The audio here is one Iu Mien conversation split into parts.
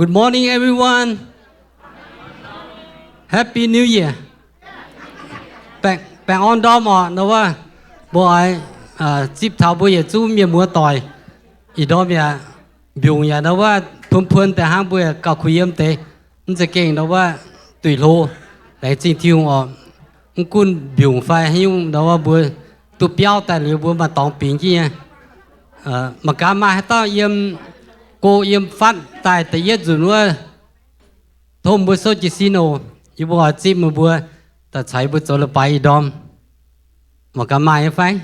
Good morning, everyone. Happy New Year. Baengh, baengh orn ndorm oc. Ndau wuov mbuo oix zipv taux mbuo yietc zungv mienh muoz doic. Ih ndorm yaac mbiungc yaac ndau wuov puon puon deix hnangv, mbuo yaac gauh kuh yiem deix. Mv za'gengh ndau wuov duih hlo, laengz zingh Tin-Hungh oc. Mv gunv mbiungc fai haaix nyungc ndau wuov mbuo duqv biauv daaih liuz mbuo maaih dorngx bingx jienv nyei. Mangc gaax maaih haaix dauh yiem, go yiem fatv daaih da'yietv nzunc wuov, tov mbuo souv jiez sin oc. Yie mbuo oix zipv meih mbuo daaih caux yie mbuo zoux leiz-baaix ih ndorm. Mangc gaax maaih nyei fai?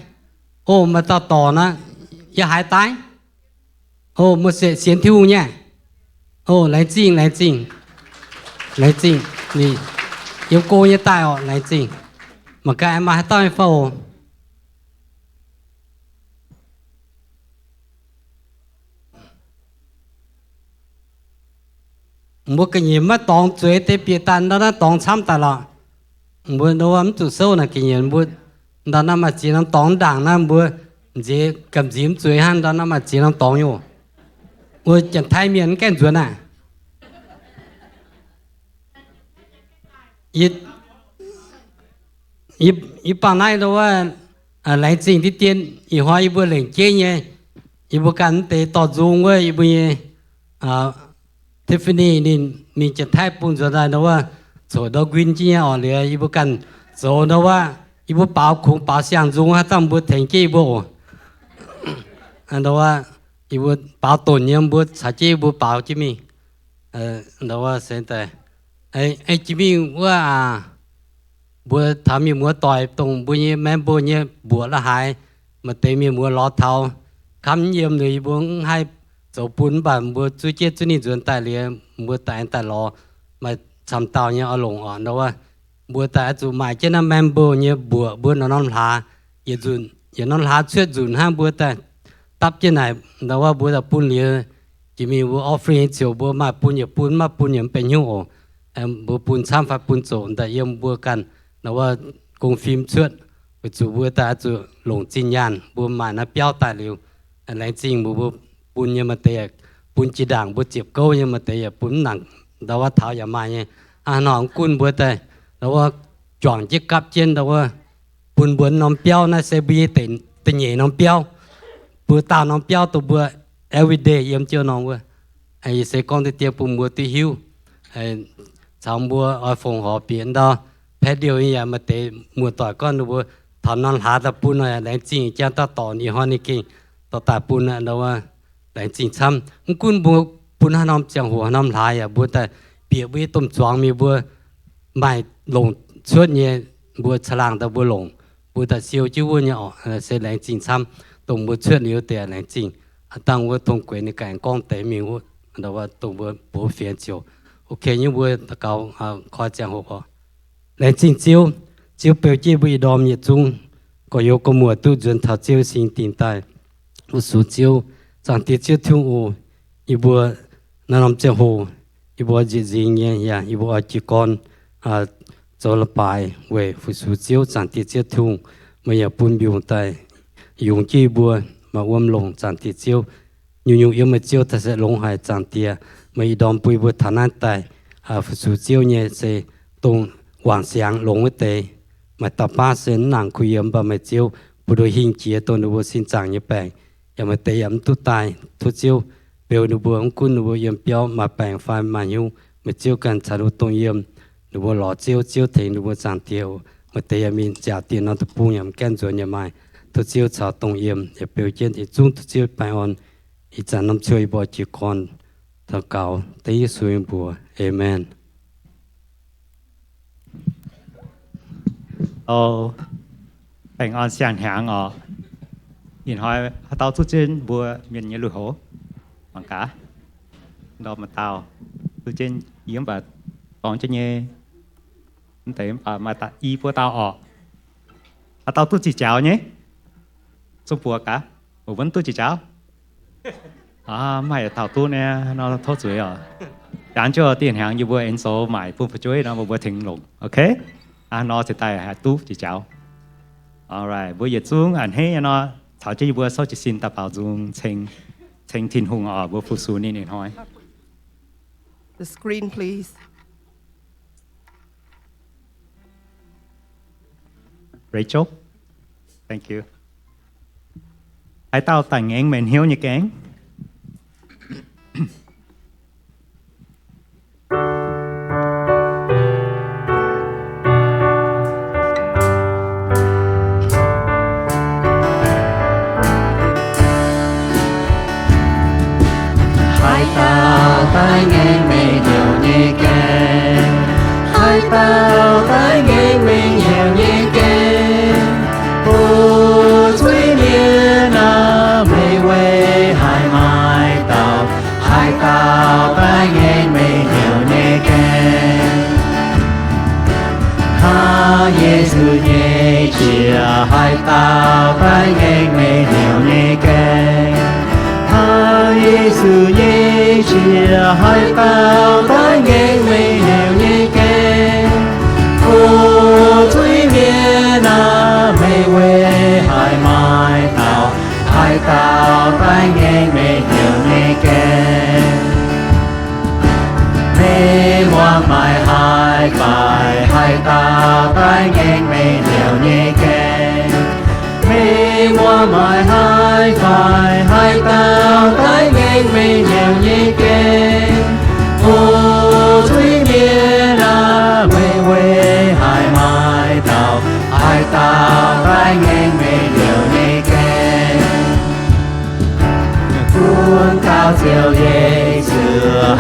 O, maaih dauh dorc nor, yie haiz daaih. O, meih sienx Tin-Hungh nyei. O, laengz zingh, laengz zingh, laengz zingh. Yiem go nyei daaih oc, laengz zingh. Mangc gaax maaih haaix dauh nyei fai oc. Mbuo ga'nyiec maiv dorngx zueiz deix bieqc daaih ndau naaiv dorngx camv daaih lorqc. Mbuo ndau wuov mv zuqc souv naaic ga'nyiec mbuo ndau naaiv maaih ziex norm dorngx ndaangc naaiv mbuo nziex gamh nziex mv zueiz hnangv, ndau naaiv maaih ziex norm dorngx nyei oc. Mbuo Janx-Taiv mienh mv gaengh nzuonx naaic. Yie bangc naaiv ndau wuov laengz zingh diqv dien. Ih hnoi yie mbuo lengc jeiv nyei, yie mbuo ganh mv deix dorh nzung wuov yie mbuo nyei Tiffany ninh mingh Janx-Taiv bung nzuonx daaih ndau wuov coc ndau nquin jienv nyei oc. Liuz yie mbuo ganh zoux ndau wuov, yie mbuo baaux kungx baaux siang-nzung haaix dauh mbuo tengx jienv yie mbuo oc. Ndau wuov yie mbuo baaux donc nyei, mbuo caux jienv yie mbuo baaux jienv mingh. Ndau wuov se daaih, jiex mingh wuov aac, mbuo taux mienh muoz doic dongh mbuo nyei member nyei mbuoqc la'haaix, maaih deix mienh muoz lorz taux kamv yiem liuz yie mbuo mv haih zoux bun, mv baac mbuo zuov jienv zuov ninh nzuonx daaih liuz, mbuo daaih aengx daaih lorz maaih camv dauh nyei oix longc oc. Ndau wuov mbuo daaih oix zuqc maaic jienv naaiv member nyei mbuoqc mbuo norm-norm hlaax, yietc nzunc yietc norm hlaax cuotv nzunc hnangv mbuo daaih dapv jienv naaic. Ndau wuov mbuo daaih bun liuz, jiex mingh mbuo offering ziouc mbuo maaih bun yaac bun, mv maaih bun yaac mv benx hnyouv oc. Mbuo bun camv fai bun zoqc daaih yiem mbuo ganh ndau wuov gong fim cuotv, weic zuqc mbuo daaih oix zuqc longc zinh nyaanh mbuo maaic naaiv biauv daaih liuz, laengz zingh mbuo, mbuo bun nyei maaih deix yaac bun jiex ndaangc mbuo ziepc gouv nyei, maaih deix yaac bun mv nangc, ndau wuov taux yaac maaih nyei. Hnangv nor mv gunv mbuo daaih ndau wuov juangc jienv gapv jienv ndau wuov bun mbuo norm biauv. Naaiv se mbuo nyei da'nyeic norm biauv. Mbuo daauh norm biauv dongh mbuo everyday yiem jienv norm wuov. Se gorngv deix dien bun mbuo duqv hiuv, caux mbuo oix fongc horc bieqc ndau patio nyei yaac maaih deix muoz-doic gorngv ninh mbuo taux norm hlaax daaih bun nor, laengz zingh jangx dauh dorc ih hnoi ninh gengh dorh daaih bun ndau wuov, laengz zingh camv. Mv gunv mbuo bun haaix norm ziangh hoc haaix norm hlaax yaac mbuo daaih bieqc mbuo nyei domh zuangx mienh mbuo maaih longc cuotv nyei, mbuo caangh laangh daaih mbuo longc, mbuo daaih siou jienv wuov nyei oc. Se laengz zingh camv dongh mbuo cuotv liuz deix laengz zingh. Aa dangh wuov dongh gueix ninh ganh gorngv deix mingh wuov, dongh mbuo buoz fienx ziouc ok nyei. Mbuo daux gaux koi ziangh hoc oc. Laengz zingh Ziouv. Ziouv beu jienv mbuo ih ndorm yietc zungv gorx-youz gorx-muoc duqv nzuonx taux Ziouv singx dingc daaih fu-sux Ziouv. Zaangc Diex Ziouv Tin-Hungh oc, yie mbuo naaiv norm ziangh hoc yie mbuo nzieqc nzingx nyei yaac yie mbuo oix jiez gorn zoux leiz-baaix weic fu-sux Ziouv. Zaangc Diex Ziouv Tin-Hungh, meih yaac bun mbiungc daaih yungz jienv yie mbuo maaih wuom longc. Zaangc Diex Ziouv, nyungc-nyungc yiem meih Ziouv taux se longx haic. Zaangc Diex, meih ih ndorm bun yie mbuo taux naaiv daaih fu-sux Ziouv nyei se dongh wangc siangx longx wuov deix. Maaih dauh baav se mv nangc kuh yiem, mv baac meih Ziouv bun ninh mbuo hingh jiex dongh ninh mbuo sin zaangc nyei baengc, yaac maaih deix yaac mv duqv daaih. Tov Ziouv beu ninh mbuo, mv gunv ninh mbuo yiem biauv maaih baengc fai maaih hnyouv, meih Ziouv ganh caux ninh mbuo dongh yiem. Ninh mbuo lorz Ziouv, Ziouv tengx ninh mbuo. Zaangc Diex, maaih deix yaac mingh nziaauc dieh norm deic-bung yaac mv gaengh nzuonx yaac maaih. Tov Ziouv caux dongh yiem yaac beu jienv yietc zungv. Tov Ziouv baengh orn. Ih zanc norm ziouv yie mbuo jiez gorn daux gaux dengv Yesu nyei mbuox. Aamen. O, baengh orn siang-hnyangx oc. Ih hnoi haaix dauh duqv jienv mbuo mienh nyei lui-houx? Mangc gaax. Ndorm maaih dauh duqv jienv, yie mv baac dorngx jienv nyei. Mv deix mv baac maaih i buo dauh oc. Haaix dauh duqv ziqc jaux nyei? Zungv buoz gaax. Mbuo mv duqv ziqc jaux? Mv maaih dauh duqv nyei nor, tov zuiz oc. Jangx jienv dieh hnyangx yie mbuo aengx zoux maaic bun fu'jueiv nor, mbuo mbuo tengx longc. Ok? Nor cingx daaih haih duqv ziqc jaux. Alright, mbuo yietc zungv a'hneiv nyei nor, caux jienv yie mbuo souv jiez sin daaih baaux nzung ceng, ceng Tin-Hungh oc. Mbuo fu-sux ninh ih hnoi. the screen, please. Rachel, thank you. Haaix dauh daaih ngaengv meih hnyouv nyei gaeng? Haaix dauh daaih ngaengv meih hnyouv nyei gaeng? Haaix dauh daaih ngaengv meih hnyouv nyei gaeng? O zuiz-mienh aac, meih weic haaix maaih dauh? Haaix dauh daaih ngaengv meih hnyouv nyei gaeng? Hnangv Yesu nyei qiex, haaix dauh daaih ngaengv meih hnyouv nyei gaeng? Hnangv Yesu nyei qiex, haaix dauh daaih ngaengv meih hnyouv nyei gaeng? O zuiz-mienh aac, meih weic haaix maaih dauh? Haaix dauh daaih ngaengv meih hnyouv nyei gaeng? Meih muangx maaih haaix faix? Haaix dauh daaih ngaengv meih hnyouv nyei gaeng? Meih muangx maaih haaix faix? Haaix dauh daaih ngaengv meih hnyouv nyei gaeng? O zuiz-mienh aac, meih weic haaix maaih dauh? Haaix dauh daaih ngaengv meih hnyouv nyei gaeng? Gunv dauh Ziouv Yesu,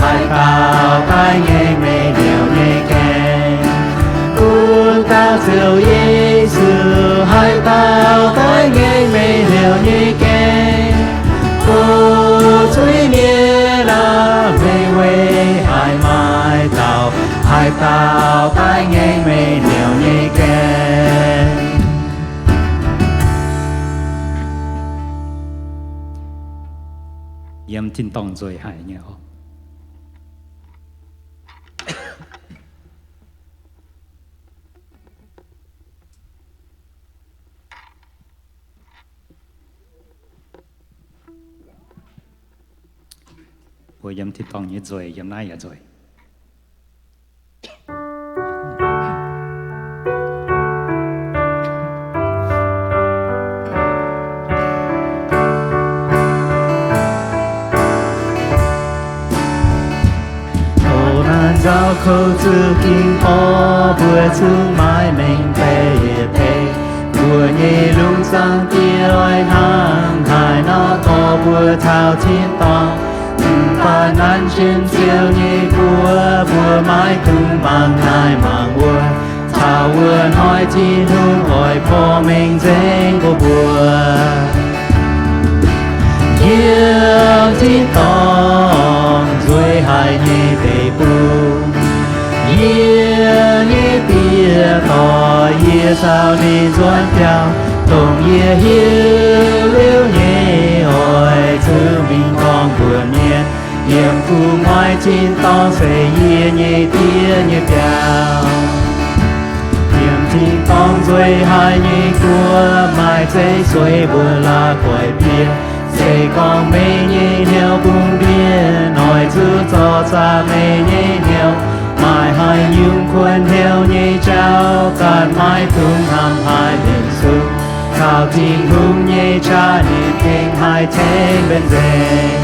haaix dauh daaih ngaengv meih hnyouv nyei gaeng? Gunv dauh Ziouv Yesu, haaix dauh daaih ngaengv meih hnyouv nyei gaeng? O zuiz-mienh aac, meih weic haaix maaih dauh? Haaix dauh daaih ngaengv meih hnyouv nyei gaeng? Yiem tin-dorngh nzueic haic nyei oc. Mbuo yiem tin-dorngh nyei nzueic, yiem naaiv yaac nzueic. Taux naaiv nzauh kouv zuqc ging borqv, mbuo zungv maiv mengh baeqc yietc deix. Mbuo nyei lungh zaangc Diex oix hnangv haaix nor dorh mbuo taux tin-dorngh? Mv baac nanv jienv Ziouv nyei buoz, mbuo maiv dungx mangc naaiv mangc wuov. Taux wuov hnoi Tin-Hungh oix porv mengh nzengc bun mbuo. Yiem tin-dorngh nzueic haic nyei deic-bung, yie nyei Diex dorh yie caux ninh nzuonx biauv. Dongh yie hiuv liuz nyei oix zuqc mingh gorngv mbuox mienh, yiem gu'nguaaic tin-dorngh se yie nyei Diex nyei biauv. Yiem tin-dorngh nzueic haic nyei guoqv, maaih zeiv sueih mbuo la'guaih bieqc. Se gorngv meih nyei hnyouv bun mienh, oix zuqc zorc zaqc meih nyei hnyouv. Maaih haaix nyungc kuonx hnyouv nyei jauv ganh maiv dungx hnamv haaix mienh sung. Caux Tin-Hungh nyei qaqv ninh gengh haih tengx mbenc nzengc.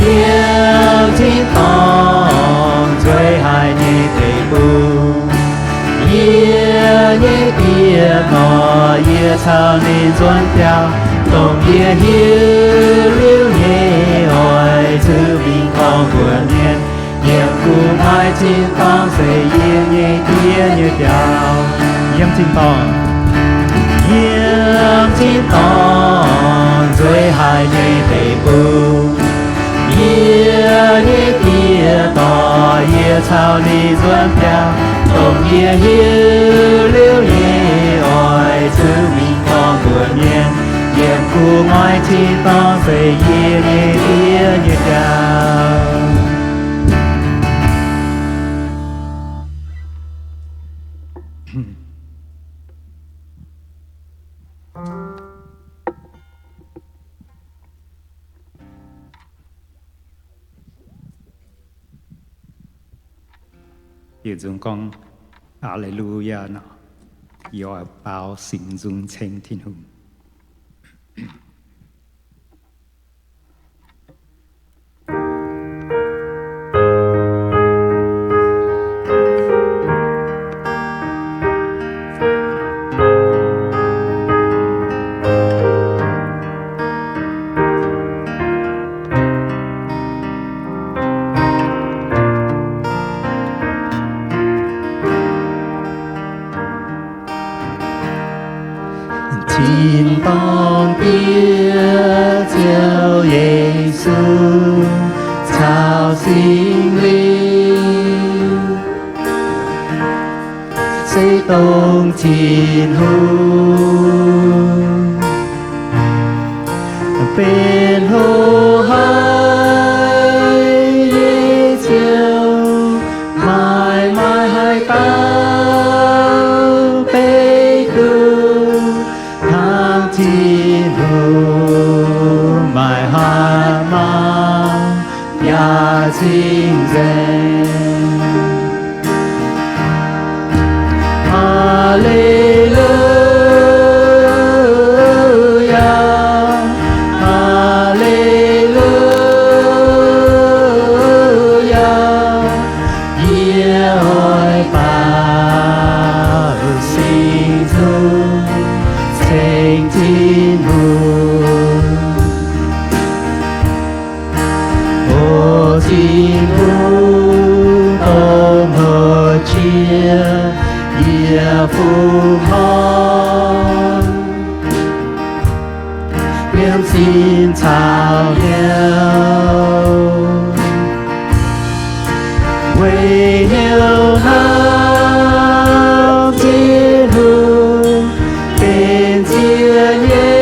Yiem tin-dorngh nzueic haic nyei deic-bung, yie nyei Diex dorh yie caux ninh nzuonx biauv. Dongh yie hiuv liuz nyei oix zuqc mingh gorngv mbuox mienh, yiem gu'nguaaic tin-dorngh se yie nyei Diex nyei biauv. Yiem tin-dorngh, yiem tin-dorngh nzueic haic nyei deic-bung, yie nyei Diex dorh yie caux ninh nzuonx biauv. Dongh yie hiuv liuz nyei oix zuqc mingh gorngv mbuox mienh, yiem gu'nguaaic tin-dorngh se yie nyei Diex nyei biauv. Bieqc nzung gorngv Aa^le^lu^yaa nor, yie oix baaux singx nzung ceng Tin-Hungh. Tin-dorngh Diex, Ziouv Yesu, caux Singx Lingh, se dongh Tin-Hungh benx hlo haic nyei Ziouv, maaih maaih haaix dauh beiv duqv hnangv Tin-Hungh? Maaih haaix maaih yaac cing-nzengc. Aa^le^lu^yaa, aa^le^lu^yaa, yie oix baaux singx nzung ceng Tin-Hungh. O Tin-Hungh, dongh hlo jiex yie fungx horngh, yiem sin caux hnyouv. Weic hnyouv hnamv Tin-Hungh, benx ziex nyei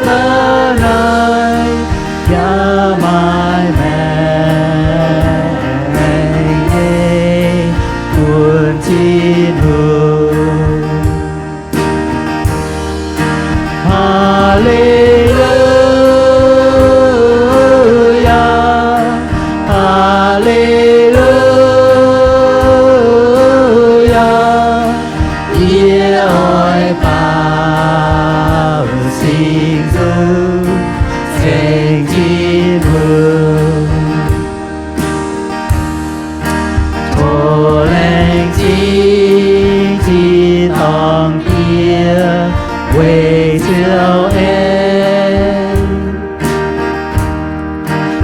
ga'naaiv, yaac maaih maengc nyei bun Tin-Hungh. Aa^le^lu^yaa, aa^le^lu^yaa, yie oix baaux singx nzung ceng Tin-Hungh. Tov laengz zingh Tin-dorngh Diex weic Ziouv en,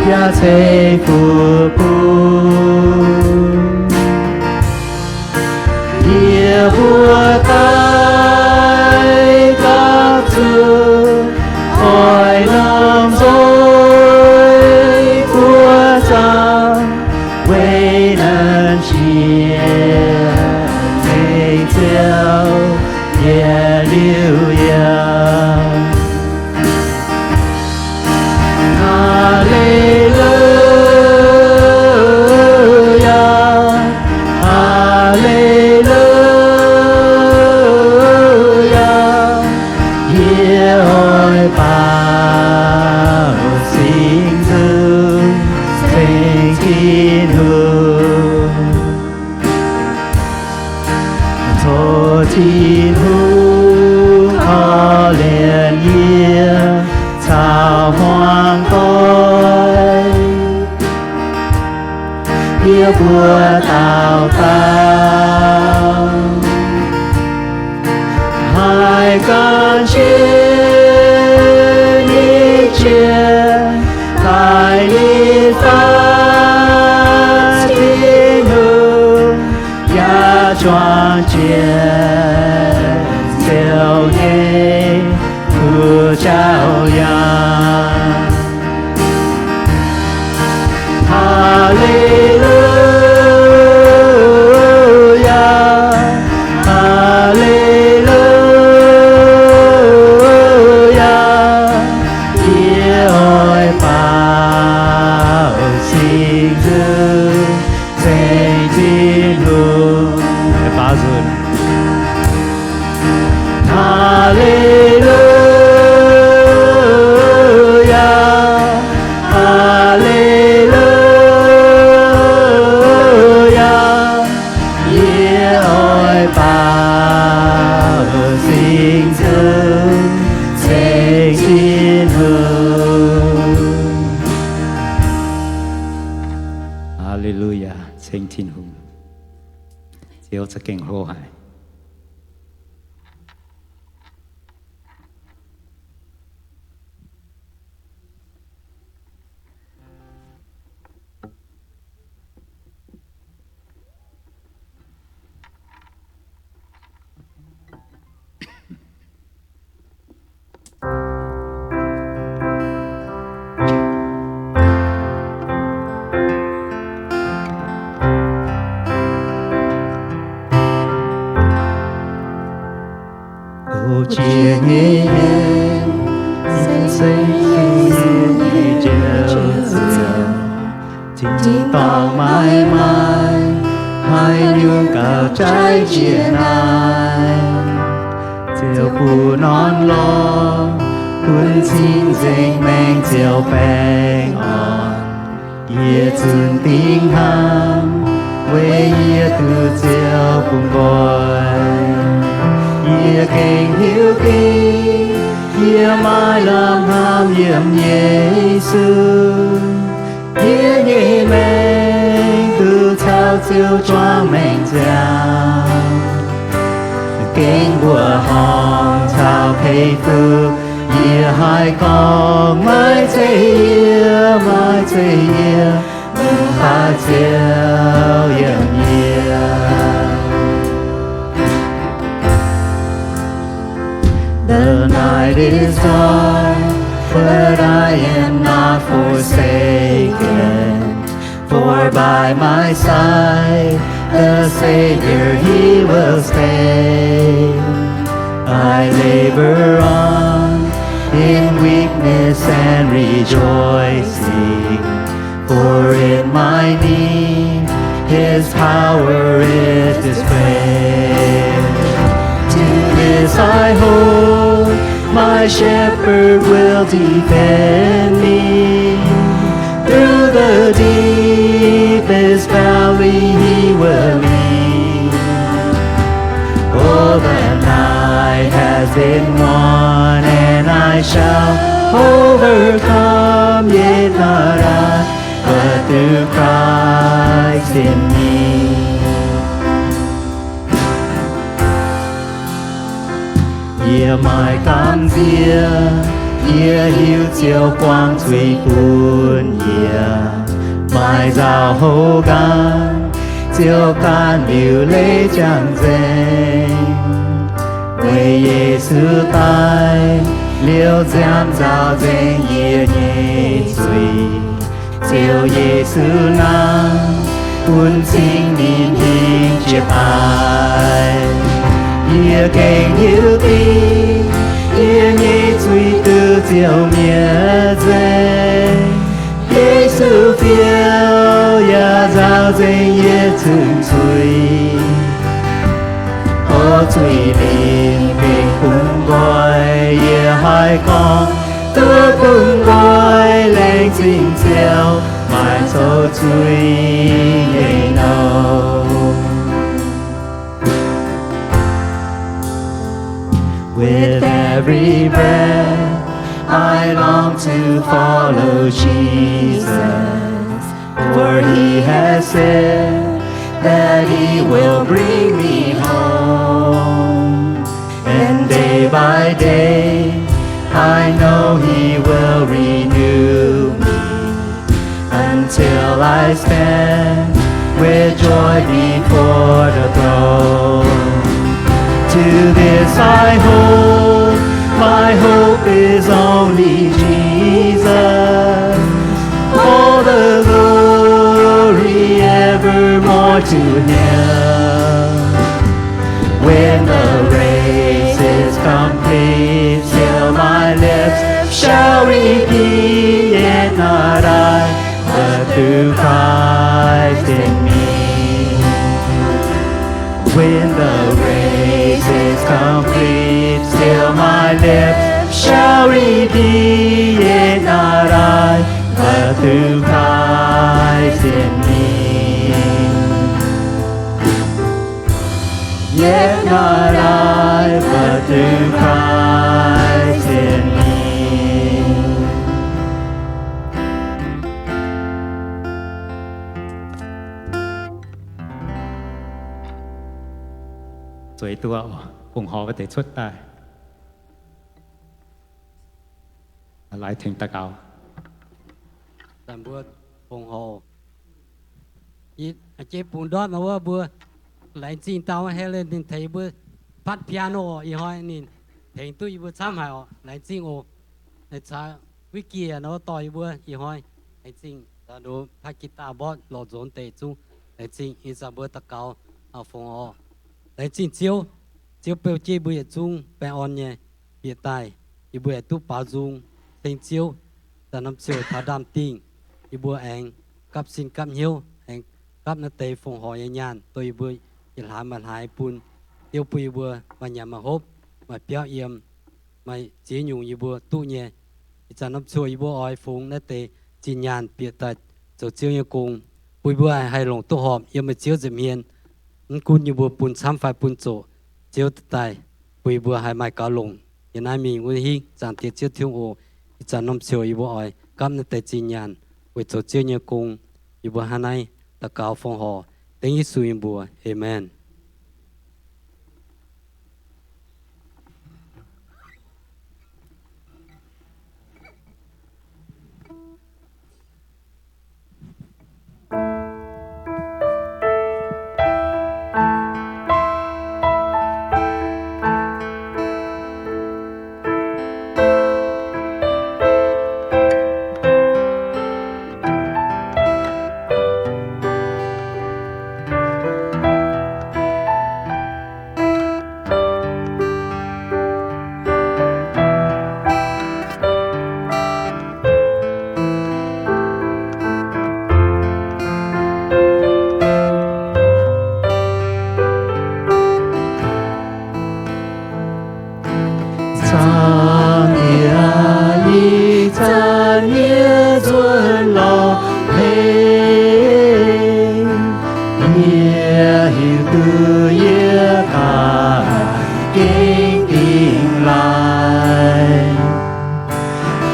yaac ceix fuqv bun yie mbuo daaih gapv zuqc oix norm nzoih buoqc zaangc, weic naaiv njiec tengx Ziouv yietc liuz yiem. Aa^le^lu^yaa, aa^le^lu^yaa, yie oix baaux singx nzung ceng Tin-Hungh. Tov Tin-Hungh korv-lienh yie caux hmuangx doic, yie mbuo dauh dauh haih gan jiex nyei jiex daaih nitv faatv Tin-Hungh, yaac juangc jienv Ziouv nyei kuv jauv yangh. Aa^le^lu^yaa, aa^le^lu^yaa, yie oix baaux singx nzung ceng Tin-Hungh. Aa^le^lu^yaa, aa^le^lu^yaa. ceng Tin-Hungh. Ziouv za'gengh hlo haic. O jiex nyei mienh, se Yesu nyei Njoux Ziangh, tin-dorngh maiv maaih haaix nyungc gauh jaiv jiex naaiv. Ziouv bun norm lorh, bun cing-nzengc maengc ziouc baengh orn. Yietc zunc dingh hnamv, weic yie duqv Ziouv bun nqoi. Yie gengh hiuv duqv, yie maiv lamh hnamv yiem Yesu. Yie nyei maengc duqv caux Ziouv juangc maengc ziangh. Gengh mbuoqc horngh caux peix fuqv, yie haih gorngv, maiv zeiz yie, maiv zeiz yie, mv baac Ziouv yiem yie. The night is dark, but I am not forsaken. For by my side the Savior, he will stay. I labor on in weakness and rejoicing, for in my need his power is displayed. To this I hold, my shepherd will defend me. Through the deepest valley he will lead. Oh, the night has been won, and I shall overcome, yet not I, but through Christ in me. Yie maaih gamh nziex, yie hiuv Ziouv buangh zuiz bun yie. Maaih nzauh houv nqaang, Ziouv gan liuc leiz ziangh nzengc. Weic Yesu daic, liouh nziaamv nzaaux nzengc yie nyei zuiz. Ziouv Yesu naaiv, bun cing ninh hingh jiex daaih. Yie gengh hiuv duqv, yie nyei zuiz duqv Ziouv mietc nzengc. Yesu fiou yaac nzaaux nzengc yie zuiz. O zuiz lingh gengh bun nqoi, yie haih gorngv, duqv bun nqoi laengz zingh Ziouv, maaih coux zuiz nyei nouh. With every breath, I long to follow Jesus, for he has said that he will bring me home. And day by day, I know he will renew me, until I stand with joy before the throne. To this I hold, my hope is only Jesus. All the glory evermore to him. When the race is complete, still my lips shall repeat, yet not I, but through Christ in me. When the race is complete, still my lips shall repeat, yet not I, but through Christ in me. Yet not I, but through Christ in me. zueiz duqv oc, fongc horc wuov deix cuotv daaih. Laaix tengx daux gaux. Dangh mbuo fongc horc. Jeiv bungx ndortv nor wuov mbuo laengz zingh dauh Helen ninh tengx yie mbuo patv piano oc. Ih hnoi ninh tengx duqv yie mbuo camv haic oc. Laengz zingh oc. Caux Vicky nor dorh yie mbuo ih hnoi. Laengz zingh. Ndoqc patv guitar mborqv lorz nzuonx deix zungv. Laengz zingh. Ih zanc mbuo daux gaux fongc horc. Laengz zingh Ziouv. Ziouv beu jienv mbuo yietc zungv baengh orn nyei bieqc daaih. Yie mbuo yaac duqv baaux nzung ceng Ziouv. Zanc norm ziouc taux ndaamv-dingh, yie mbuo aengx gapv sin gapv hnyouv, aengx gapv naaiv deix fongc horc nyei nyaanh, dongh yie mbuo yietc hlaax maaih hlaax bun Ziouv bun yie mbuo maaih nyanc maaih hopv, maaih biauv yiem, maaih ziex nyungc yie mbuo duqv nyei. Ih zanc norm ziouc yie mbuo oix fungx naaiv deix zinh nyaanh bieqc daaih zoux Ziouv nyei gong, bun yie mbuo haih longc duqv horpc yiem meih Ziouv nza'hmien. Mv gunv yie mbuo bun camv fai bun zoqc, Ziouv daaih bun yie mbuo haih maaih gaux longc yiem naaiv mingh wuov hingv. Zaangc Diex Ziouv Tin-Hungh oc, ih zanc norm ziouc yie mbuo oix gapv naaiv deix zinh nyaanh weic zoux Ziouv nyei gong. Yie mbuo hnangv naaiv daux gaux fongc horc dengv Yesu nyei mbuox. Aamen. Zaangc Diex, ih zanc yie nzuonx lorz heix, yie hiuv duqv yie daaih gengh dingh laaix,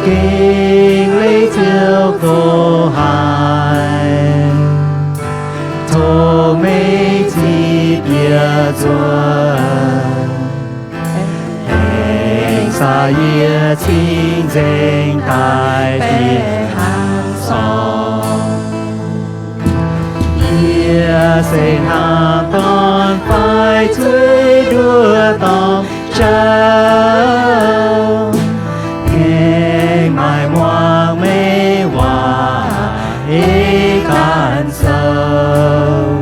gengh leih Ziouv gox haic. Tov meih zipv yie nzuonx, aengx saah yie cing-nzengc daaih bieqc hnangv sorng. Yie se hnamv dorn fai zueiz nduov dorngx jauv, ngaengc maaih muangx meih waac ei ganh sou.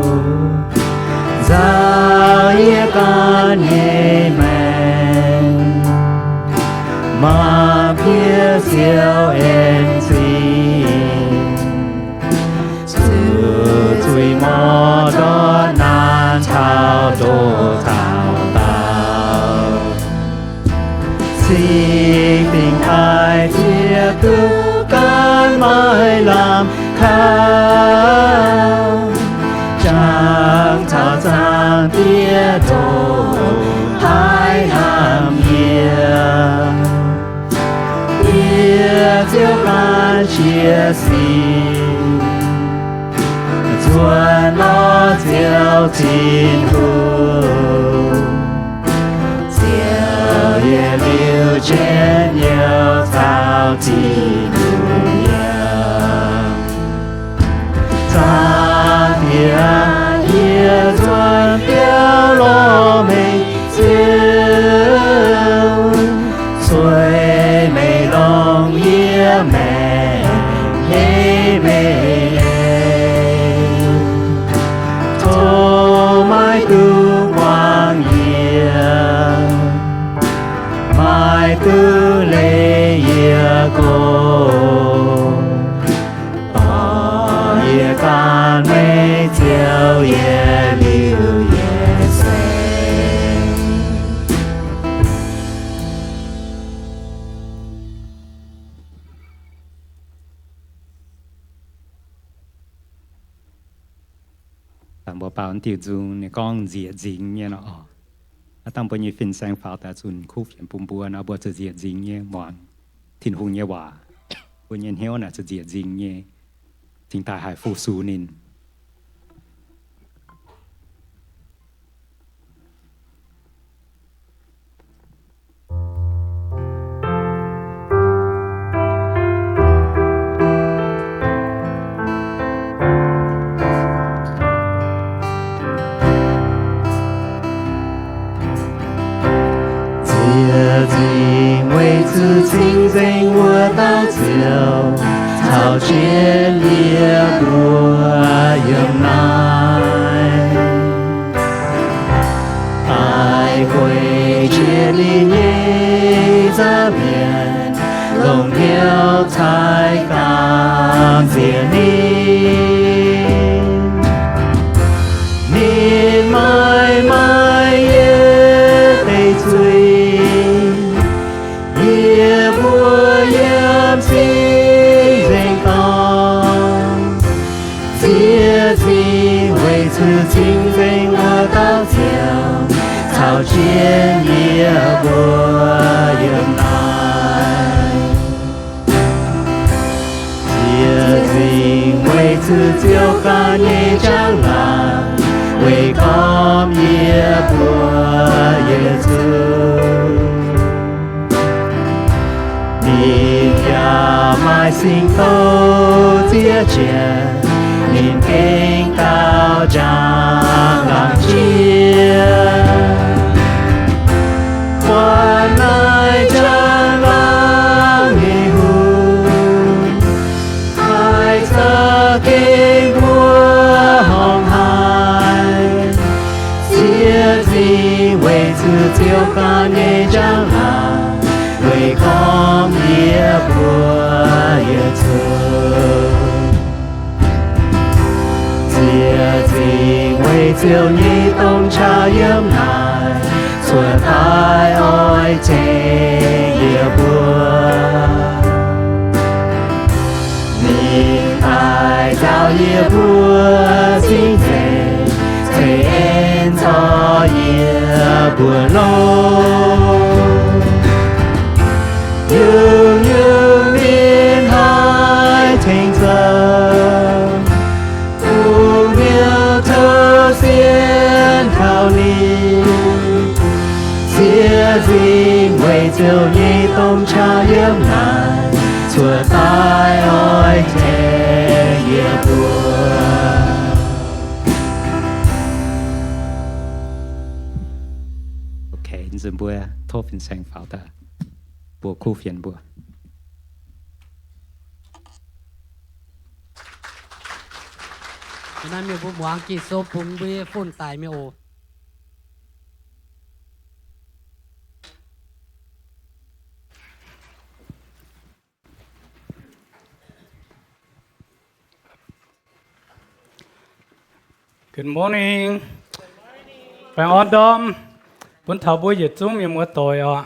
Nzauh yie ganh nyei maengc, maaih piex siou en zingh. Zuqc zuiz mouc ndortv naanc caux ndoh taux daauh, cing-dingh daaih zieqv duqv ganh maaih lamh kaux, jangx caux Zaangc Diex ndoh haaix hnamv yie. Yie ziouc ganh qiex sinx, nzuonx lorz Ziouv Tin-Hungh, Ziouv yie liuz jienv youh caux Tin-Hungh yiem. Zaangc Diex, yie nzuonx biauv lorz meih Ziouv, sueih meih longc yie maengc eix meih eix. Tov maiv dungx muangx yie, maiv dungx leih yie gox. Dorh yie gan meih Ziouv yietc liuz yietc seix. Dangh mbuo baaux diuh nzung, ninh gorngv nzieqc nzingx nyei nor. Aav dangh mbuo nyei fin-saeng faaux daaih zunh kuv fienx bun mbuo nor, mbuo zuqc nzieqc nzingx nyei muangx Tin-Hungh nyei waac. Mbuo nyei hnyouv naaic zuqc nzieqc nzingx nyei, cingx daaih haih fu-sux ninh. Ninh, ninh maaih, maaih yie deic zuiz, yie mbuo yiem cing-nzengc dorngx. Ziec zingh weic zuqc cing-nzengc wuov dauh Ziouv caux jienv yie mbuo yiem naaiv. Ziec zingh weic zuqc Ziouv ganh nyei njang-laangc, weic gormx yie mbuo yietc zungv. Ninh yaac maaih singx-douh zieqv jienv, ninh gengh daauh njang-laangc jiex. Buatc naaiv njang-laangc nyei hungh, haih za'gengh mbuo horngh haic. Ziec zingh weic zuqc Ziouv ganh nyei njang-laangc, weic gormx yie mbuo yietc zungv. Ziec zingh weic Ziouv nyei dongh qaqv yiem naaic cuotv daaih oix tengx yie mbuo. Ninh daaih nzauh yie mbuo cing-nzengc, ceix en zorc yie mbuo longx. Nyungc-nyungc ninh haih tengx zoux, bungx hnyouv tov sienx kaux ninh. Ziec zingh weic Ziouv nyei dongh qaqv yiem naaic cuotv daaih oix tengx yie mbuo. Okay, nzunc mbuo tov fin-saeng faaux daaih, mbuo kuv fienx mbuo. Naaiv mienh mbuo muangx Ging-Sou bun mbuo nyei fun daic mienh oc. Good morning. Baengh orn ndorm bun taux mbuo yietc zungv mienh muoz-doic oc.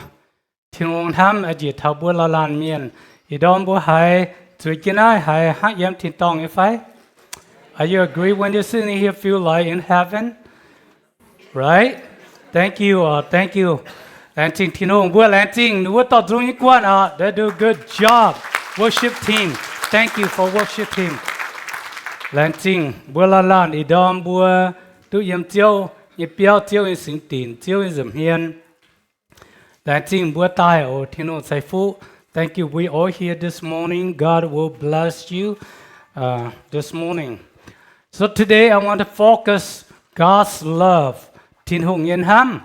Tin-Hungh hnamv njiec taux mbuo laanh laanh mienh. Ih ndorm mbuo haiz zueiz jienv naaiv haiz hnangv yiem tin-dorngh nyei fai? Are you agree when you sitting here feel like in heaven? Right? Thank you, uh, thank you. Laengz zingh Tin-Hungh, mbuo laengz zingh ninh mbuo dorh nzung nyei guanh oc. They do a good job. Worship team. Thank you for worship team. Laengz zingh mbuo laanh laanh ih ndorm mbuo duqv yiem Ziouv nyei biauv, Ziouv nyei singx dinc, Ziouv nyei nza'hmien. Laengz zingh mbuo daaih oc, Tin-Hungh ceix fuqv. Thank you. We all here this morning. God will bless you, uh, this morning. So today I want to focus God's love, Tin-Hungh nyei hnamv.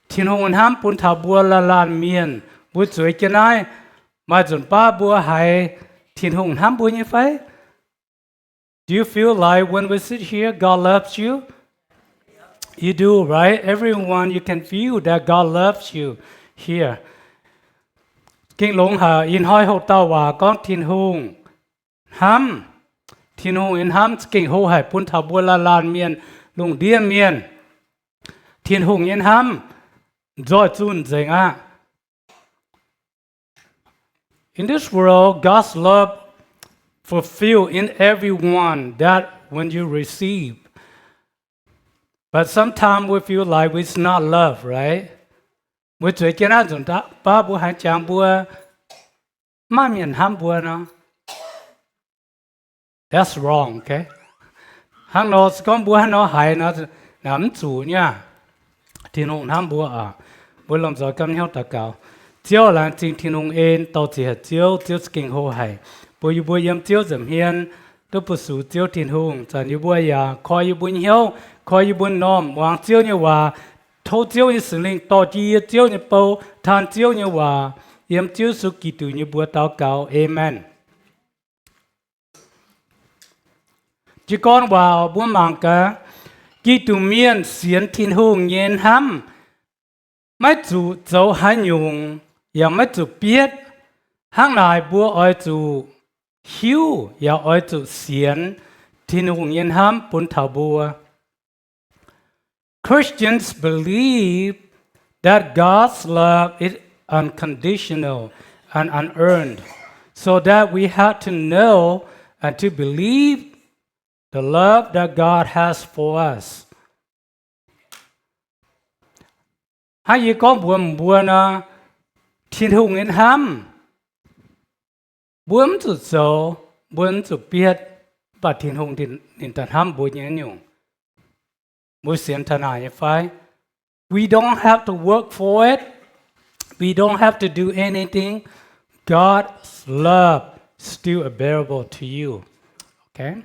Tin-Hungh hnamv bun taux mbuo laanh laanh mienh, mbuo zueiz jienv naaiv, maaih nzunc baav mbuo haiz Tin-Hungh hnamv mbuo nyei fai? Do you feel like when we sit here, God loves you? You do, right? Everyone, you can feel that God loves you here. Gengh longx haic, ih hnoi hoqc dauh waac gorngv Tin-Hungh hnamv. Tin-Hungh nyei hnamv gengh hlo haic bun taux mbuo laanh laanh mienh, lungh ndiev mienh. Tin-Hungh nyei hnamv nzoih zunh nzengc aqv. In this world, God's love fulfilled in everyone that when you receive. But sometimes we feel like it's not love, right? Mbuo zueiz jienv naaiv nzunc baav mbuo haiz jangx mbuo maiv maaih mienh hnamv mbuo nor. That's wrong, okay? Hnangv nor se gorngv mbuo hnangv nor haiz nor, naaic mv zuqc nyei aqv. Tin-Hungh hnamv mbuo oc. Mbuo lomh nzoih gapv hnyouv daux gaux. Ziouv, laengz zingh Tin-Hungh en, dorh ziec haic Ziouv, Ziouv za'gengh hlo haic. Bun yie mbuo yiem Ziouv nza'hmien duqv fu-sux Ziouv Tin-Hungh. Zanc yie mbuo yaac koi yie mbuo nyei hnyouv, koi yie mbuo m'normh muangx Ziouv nyei waac. Tov Ziouv nyei Singx Lingh dorh jienv yie Ziouv nyei bou, taan Ziouv nyei waac. Yiem Ziouv Yesu Giduc nyei mbuox daux gaux, aamen. Jiez gorn waac mbuo mangc gaax, Giduc mienh sienx Tin-Hungh nyei hnamv maiv zuqc zoux haaix nyungc yaac maiv zuqc bietv. Hnangv naaic mbuo oix zuqc hiuv yaac oix zuqc sienx Tin-Hungh nyei hnamv bun taux mbuo. Christians believe that God's love is unconditional and unearned, so that we have to know and to believe the love that God has for us. Hnangv yie gorngv mbuox mbuo nor, Tin-Hungh nyei hnamv, mbuo mv zuqc zoux, mbuo mv zuqc bietv, mv baac Tin-Hungh ninh daaih hnamv mbuo nyei nyungc. Mbuo sienx taux naaic nyei fai? We don't have to work for it. We don't have to do anything. God's love still available to you. Okay?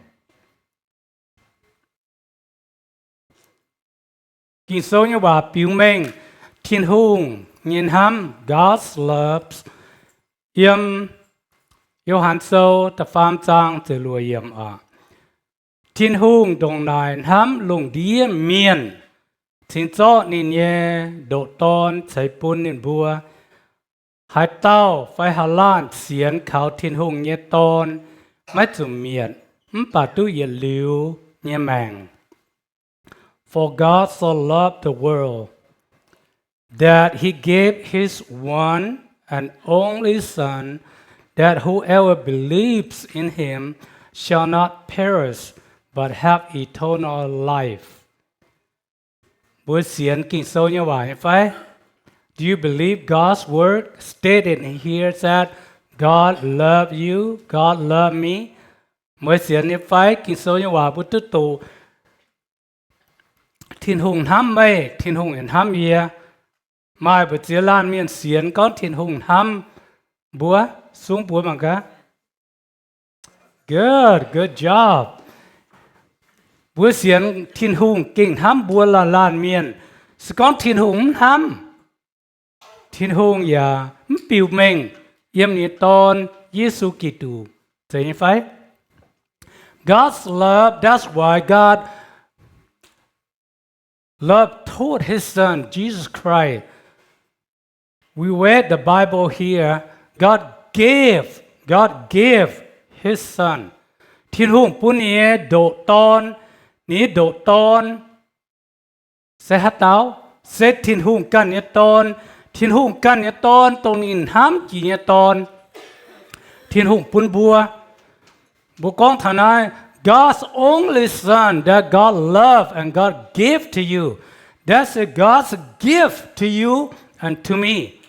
Ging-Sou nyei waac biux mengh Tin-Hungh nyei hnamv, God's love, yiem Yo^han Sou da'faam zaang ziepc luoqc yiemc oc. Tin-Hungh ndongc naaic hnamv lungh ndiev mienh, cingx zorqv ninh nyei ndoqc Dorn ceix bun ninh mbuo. Haaix dauh fai haaix laanh sienx kaux Tin-Hungh nyei Dorn maiv zuqc mietc, mv baac duqv yietc liuz nyei maengc. For God so loved the world that he gave his one and only Son, that whoever believes in him shall not perish but have eternal life. Mbuo sienx Ging-Sou nyei waac nyei fai? Do you believe God's word stated in here that God love you, God love me? Meih sienx nyei fai Ging-Sou nyei waac mbuo duqv doqc Tin-Hungh hnamv meih, Tin-Hungh yaac hnamv yie. Maaih mbu'ziex laanh mienh sienx gorngv Tin-Hungh hnamv mbuo, sung mbuo mangc gaax. Good, good job. Mbuo sienx Tin-Hungh gengh hnamv mbuo laanh laanh mienh. Se gorngv Tin-Hungh mv hnamv, Tin-Hungh yaac mv biux mengh yiem ninh nyei Dorn, Yesu Giduc. Zeiz nyei fai? God's love, that's why God love toward his Son, Jesus Christ. We read the Bible here. God gave, God gave his Son. Tin-Hungh bun ninh nyei ndoqc Dorn, ninh nyei ndoqc Dorn se haaix dauh? Se Tin-Hungh ganh nyei Dorn. Tin-Hungh ganh nyei Dorn, dongh ninh hnamv jiex nyei Dorn, Tin-Hungh bun mbuo. Mbuo gorngv taux naaiv, God's only Son that God love and God give to you. That's a God's gift to you and to me.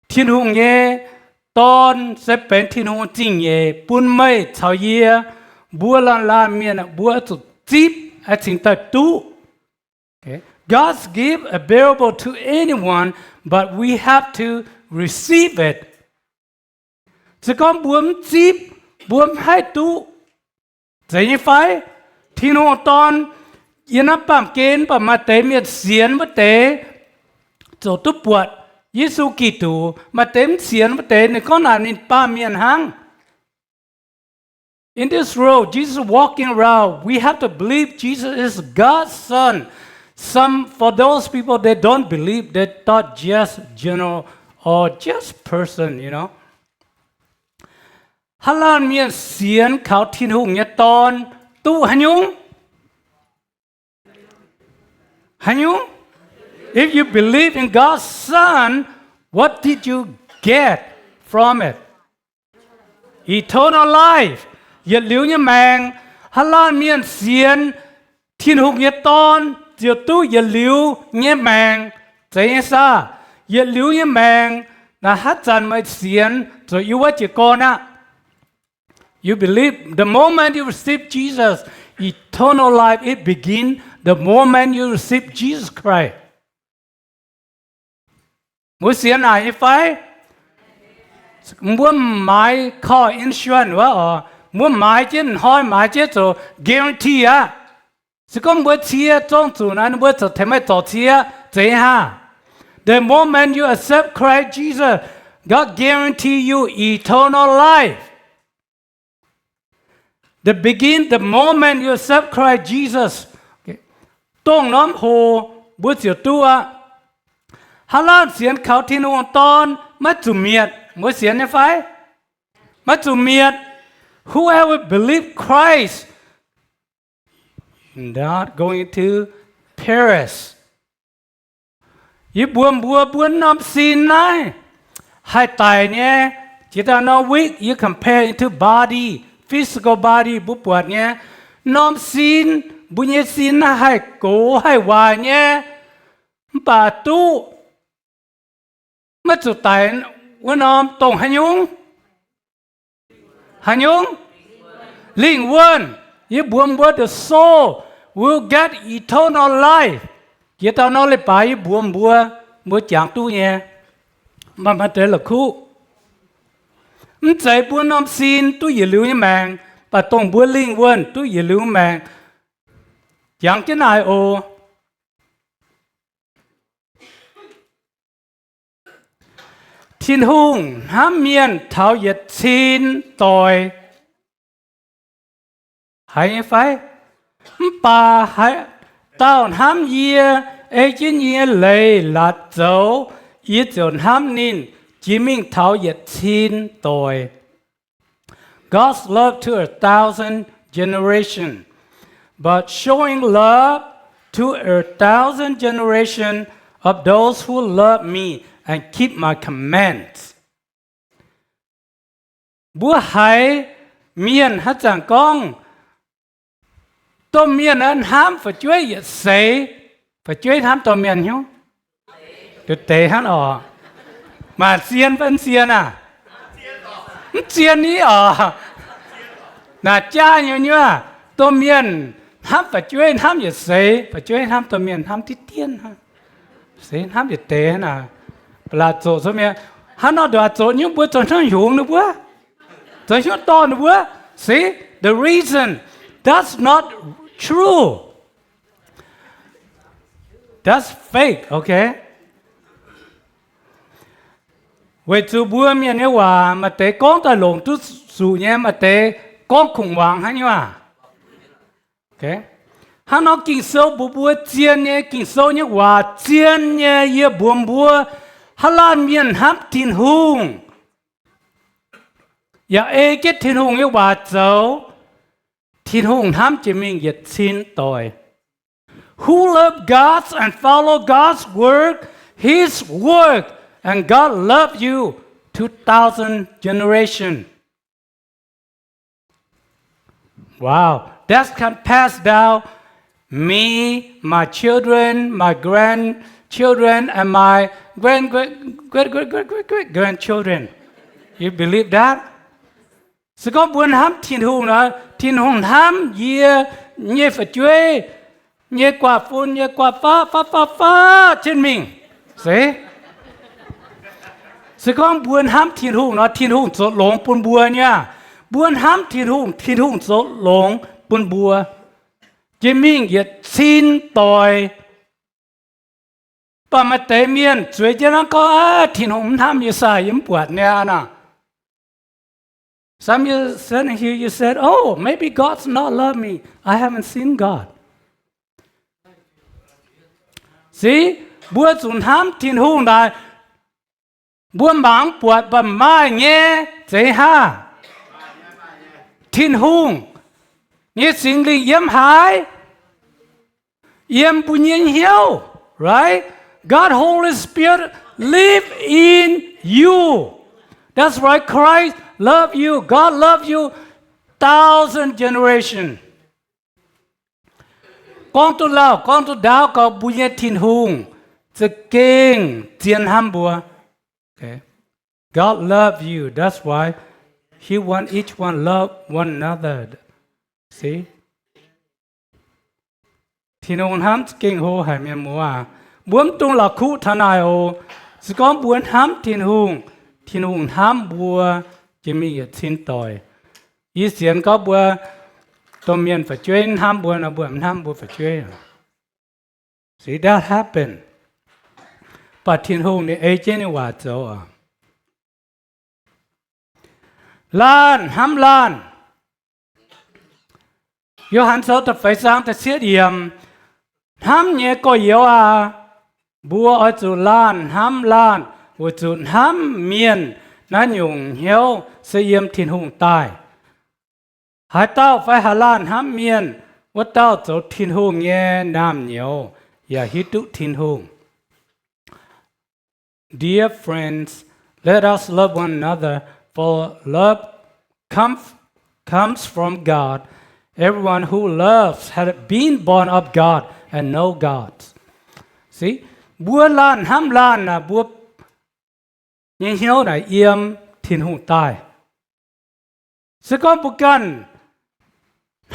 Tin-Hungh nyei Dorn se benx Tin-Hungh zingh nyeic bun meih caux yie. Mbuo laanh laanh mienh mbuo zuqc zipv, cingx daaih duqv. God's gift available to anyone, but we have to receive it. Se gorngv mbuo mv zipv, mbuo mv haih duqv. Zeiz nyei fai? Tin-Hungh Dorn yiem naaiv baamh gen, mv baac maaih deix mienh sienx wuov deix ziouc duqv buatc Yesu Giduc. Maaih deix mv sienx wuov deix ninh gorngv naaic ninh baamh mienh hnangv. In this world, Jesus walking around, we have to believe Jesus is God's Son. Some, for those people, they don't believe, they thought just general or just person, you know. Haaix laanh mienh sienx kaux Tin-Hungh nyei Dorn duqv haaix nyungc? Haaix nyungc? If you believe in God's Son, what did you get from it? Eternal life, yietc liuz nyei maengc. Haaix laanh mienh sienx Tin-Hungh nyei Dorn ziouc duqv yietc liuz nyei maengc. Zeiz nyei saah? Yietc liuz nyei maengc. Naaiv haaix zanc meih sienx zuqc yiem wuov jiez gorn aqv. You believe the moment you receive Jesus, eternal life, it begin the moment you receive Jesus Christ. Mbuo sienx naaic nyei fai? Mbuo maaiz car insurance wuov oc, mbuo maaiz jienv hnoi maaiz jienv zoux guarantee aqv. Se gorngv mbuo cie zong zuqc naaiv, mbuo zoux tengx meih zorc cie, zeiz haav? The moment you accept Christ Jesus, God guarantee you eternal life. The begin, the moment you accept Christ Jesus, dongh norm hoc mbuo ziouc duqv aqv. Haaix laanh sienx kaux Tin-Hungh Dorn maiv zuqc mietc, mbuo sienx nyei fai? Maiv zuqc mietc. Whoever believe Christ not going to perish. Yie mbuox mbuo, mbuo norm sin naaiv haih daic nyei. Jiex daaih norm week, yie compare into body, physical body, mbuo buatc nyei. Norm sin, mbuo nyei sin naaiv haih gox haih waaic nyei, mv baac duqv maiv zuqc daic wuov norm dongh haaix nyungc? Haaix nyungc? Lingh wuonh. Yie mbuox mbuo, the soul will get eternal life. Jiex daaih nor leiz-baaix yie mbuox mbuo, mbuo jangx duqv nyei. Maaih, maaih deix la'kuqv. Mv zeiz mbuo norm sin duqv yietc liuz nyei maengc, mv baac dongh mbuo lingh wuonh duqv yietc liuz nyei maengc. Jangx jienv naaic oc. Tin-Hungh hnamv mienh taux yietc cin doic. Haiz nyei fai? Mv baac haaix dauh hnamv yie, ei jienv yie nyei leiz-latc zoux, yie ziouc hnamv ninh jiex mingh taux yietc cin doic. God's love to a thousand generation, but showing love to a thousand generation of those who love me and keep my commands. Mbuo haiz mienh haaix zanc gorngv, domh mienh hnamv fu'jueiv yietc seix, fu'jueiv hnamv domh mienh hnyouv? Deix hnangv oc. Maaih zien fai mv zien aac? Mv zien ni oc. Naaic jaav nyei nyuoz, domh mienh hnamv fu'jueiv hnamv yietc seix, fu'jueiv hnamv domh mienh hnamv diqv dien hnangv. Se hnamv yietc deix hnangv naaic. Ba'laqc zoqc cuotv mienh, hnangv nor nduqc zoqc nyungc mbuo zoux hnyouv hngongx ninh mbuo, zoux hnyouv dorh ninh mbuo. See, the reason that's not true. That's fake, okay? Weic zuqc mbuo mienh nyei waac maaih deix gorngv daaih longc duqv zuqc nyei, maaih deix gorngv kungx muangx hnangv nyei waac. Hnangv nor Ging-Sou mbuox mbuo zien nyei, Ging-Sou nyei waac zien nyei. Yie mbuox mbuo, haaix laanh mienh hnamv Tin-Hungh yaac ei jienv Tin-Hungh nyei waac zoux, Tin-Hungh hnamv jiex mingh yietc cin doic. Who love God and follow God's word, his word, and God love you two thousand generation. Wow, that can pass down me, my children, my grandchildren, and my grand, grand, grand, grand, grand, grand, grand, grandchildren. You believe that? Se gorngv mbuo hnamv Tin-Hungh nor, Tin-Hungh hnamv yie nyei fu'jueiv, nyei guaav fun, nyei guaav faqv, faqv, faqv, faqv jienv mingh. Se, se gorngv mbuo hnamv Tin-Hungh nor, Tin-Hungh zoux longx bun mbuo nyei aqv. Mbuo hnamv Tin-Hungh, Tin-Hungh zoux longx bun mbuo, jiex mingh yietc cin doic. Mv baac maaih deix mienh zueiz jienv hnangv gorngv, aav, Tin-Hungh mv hnamv yie sai, yie mv buatc niaa nor. Some years later, you, you said, "Oh, maybe God's not love me. I haven't seen God." See, mbuo zuqc hnamv Tin-Hungh naaic, mbuo mangc buatc mv baac maaih nyei. Zeiz haav? Tin-Hungh nyei Singx Lingh yiem haaix? Yiem mbuo nyei hnyouv, right? God Holy Spirit live in you. That's why Christ love you. God love you thousand generation. Gorngv duqv lauh, gorngv duqv ndaauv gau, mbuo nyei Tin-Hungh za'gengh zien hnamv mbuo. Okay. God love you. That's why he want each one love one another. See? Tin-Hungh hnamv za'gengh hlo haic, mienh muoz aac. Mbuo mv dungx la'kuqv taux naaic oc. Se gorngv mbuo hnamv Tin-Hungh, Tin-Hungh hnamv mbuo jiex mingh yietc cin doic. Yie sienx gorngv mbuo domh mienh fu'jueiv hnamv mbuo nor, mbuo mv hnamv mbuo fu'jueiv. See, that happen. Mv baac Tin-Hungh ninh ei jienv ninh waac zoux oc. Laanh hnamv laanh. Yo^han Sou da'feix zaang da'cietv yiemc, hnamv nyei gorx-youz aac, mbuo oix zuqc laanh hnamv laanh, weic zuqc hnamv mienh naaiv nyungc hnyouv se yiem Tin-Hungh daaih. Haaix dauh fai haaix laanh hnamv mienh, wuov dauh zoux Tin-Hungh nyei naamh nyouz yaac hiuv duqv Tin-Hungh. Dear friends, let us love one another, for love comes, comes from God. Everyone who loves has been born of God and know God. See, mbuo laanh hnamv laanh naaic, mbuo nyei hnyouv naaic yiem Tin-Hungh daaih. Se gorngv mbuo ganh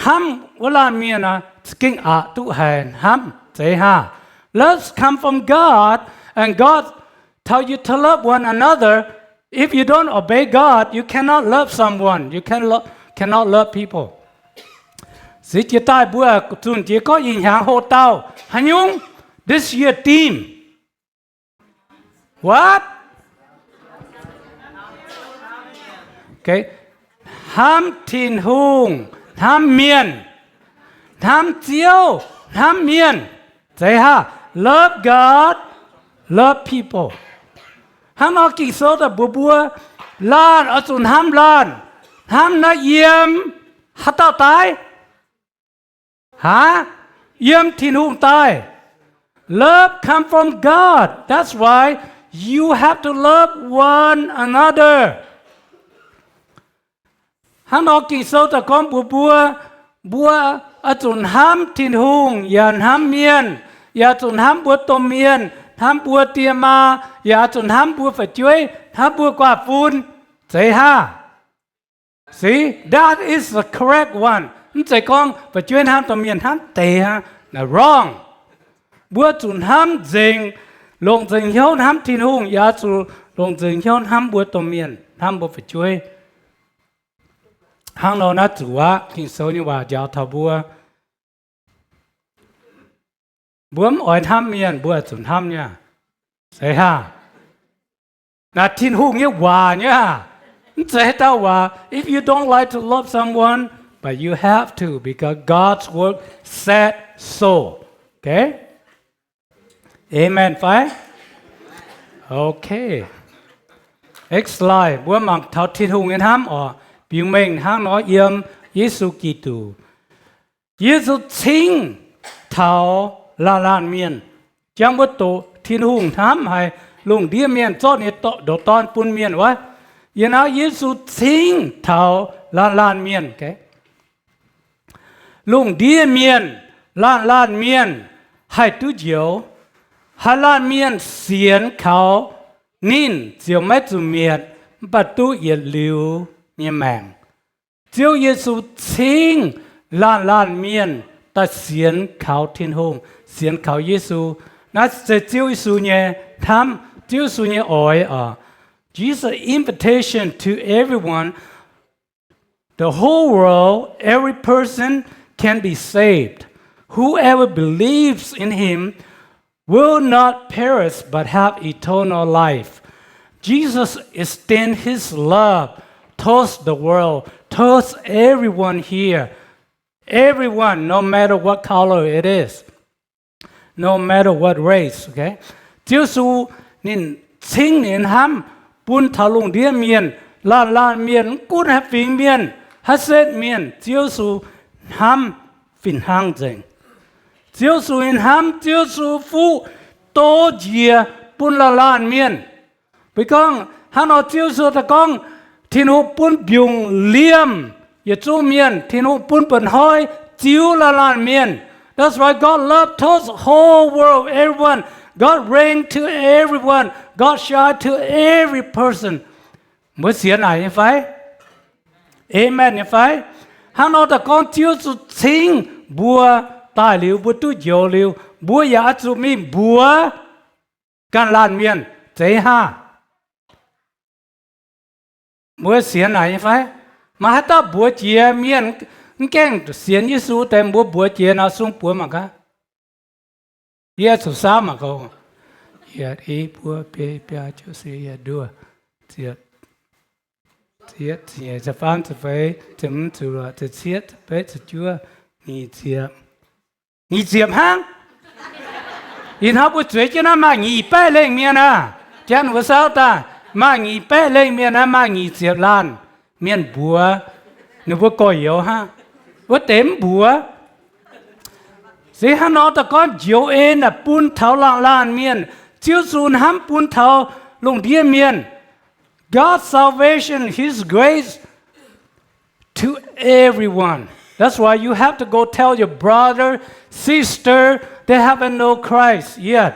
hnamv wuov laanh mienh naaic, za'gengh aqc duqv haic hnamv, zeiz hnangv. Love comes from God, and God tell you to love one another. If you don't obey God, you cannot love someone. You can lo-, cannot love people. Se jiex daaih mbuo zunh jiex gorngv ih hnyangx hoc dauh haaix nyungc? This year theme. What? Okay. Hnamv Tin-Hungh, hnamv mienh, hnamv Ziouv, hnamv mienh. Zeiz hnangv, love God, love people. Hnangv nor Ging-Sou daaih mbuox mbuo, laanh oix zuqc hnamv laanh, hnamv naaiv yiem haaix dauh daaih? Haa? Yiem Tin-Hungh daaih. Love come from God. That's why you have to love one another. Hnangv nor Ging-Sou daaih gorngv mbuox mbuo, mbuo oix zuqc hnamv Tin-Hungh yaac hnamv mienh, yaac zuqc hnamv mbuo domh mienh, hnamv mbuo die maa, yaac zuqc hnamv mbuo fu'jueiv, hnamv mbuo guaav fun. Zeiz hnangv. See, that is the correct one. Mv zeiz gorngv fu'jueiv hnamv domh mienh hnamv deix hnangv. Naaiv wrong. Mbuo zuqc hnamv nzengc, longc nzengc hnyouv hnamv Tin-Hungh, yaac zuqc longc nzengc hnyouv hnamv mbuo domh mienh, hnamv mbuo fu'jueiv. Hnangv nor naaiv zuqc aqv. Ging-Sou nyei waac njaaux taux mbuo, mbuo mv oix hnamv mienh, mbuo zuqc hnamv nyei. Zeiz hnangv. Naaiv Tin-Hungh nyei waac nyei. Mv zeiz haaix dauh waac. If you don't like to love someone, but you have to because God's word said so. Okay? Amen fai? Okay. Next slide. Mbuo mangc taux Tin-Hungh nyei hnamv oc. Biux mengh hnangv nor yiem Yesu Giduc. Yesu cingv taux laanh laanh mienh. Jangx mbuo doqc Tin-Hungh hnamv haic lungh ndiev mienh, zorqv ninh ndoqc Dorn bun mienh wuov. Yiem naaiv Yesu cingv taux laanh laanh mienh. Lungh ndiev mienh, laanh laanh mienh haih duqv njoux. Haaix laanh mienh sienx kaux ninh ziouc maiv zuqc mietc, mv baac duqv yietc liuz nyei maengc. Ziouv Yesu cingv laanh laanh mienh daaih sienx kaux Tin-Hungh, sienx kaux Yesu. Naaiv se Ziouv Yesu nyei hnamv, Ziouv Yesu nyei oix oc. Jesus' invitation to everyone, the whole world, every person can be saved. Whoever believes in him will not perish but have eternal life. Jesus extends his love towards the world, towards everyone here. Everyone, no matter what color it is, no matter what race, okay? Ziouv Yesu ninh cingv ninh hnamv bun taux lungh ndiev mienh, laanh laanh mienh, mv gunv haaix fingx mienh, haaix setv mienh, Ziouv Yesu hnamv fih hnangv nzengc. Ziouv Yesu nyei hnamv, Ziouv Yesu fuqv doz njiec bun laanh laanh mienh. Mbuo gorngv hnangv nor, Ziouv Yesu daaih gorngv, Tin-Hungh bun mbiungc liemh yietc zungv mienh, Tin-Hungh bun mba'hnoi ziux laanh laanh mienh. That's why God love towards the whole world, everyone. God reign to everyone. God shine to every person. Mbuo sienx naaic nyei fai? Amen nyei fai? Hnangv nor daaih gorngv Ziouv Yesu cingv mbuo daaih liuz, mbuo duqv njoux liuz, mbuo yaac oix zuqc mingh mbuox ganh laanh mienh zeiz hnangv. Mbuo sienx naaic nyei fai? Maaih haaix dauh mbuox jiex mienh mv gaengh sienx Yesu deix, mbuo mbuox jiex nor sung buoz mangc gaax. Yie zuqc saauv mangc gaax. Yietc, i, buo, biei, biaa, juov, siec, yietc, nduoh, ziepc, ziepc, ziepc nyeic, ziepc faam, ziepc feix, ziepc hmz, ziepc luoqc, ziepc cietv, ziepc betv, ziepc juov, nyic ziepc. Nyic ziepc hnangv. Ih hnoi mbuo zueiz jienv naaiv maaih nyic baeqv lengh mienh aqv. Janx wuov saauv daaih maaih nyic baeqv lengh mienh aqv, maaih nyic ziepc laanh mienh mbuox Ninh mbuo gorx-youz hnangv, wuov deix mv mbuox. Se hnangv nor da'gorngv njoux en naaic bun taux laanh laanh mienh. Ziouv Yesu hnamv bun taux lungh ndiev mienh. God's salvation, His grace to everyone. That's why you have to go tell your brother, sister, they haven't know Christ yet.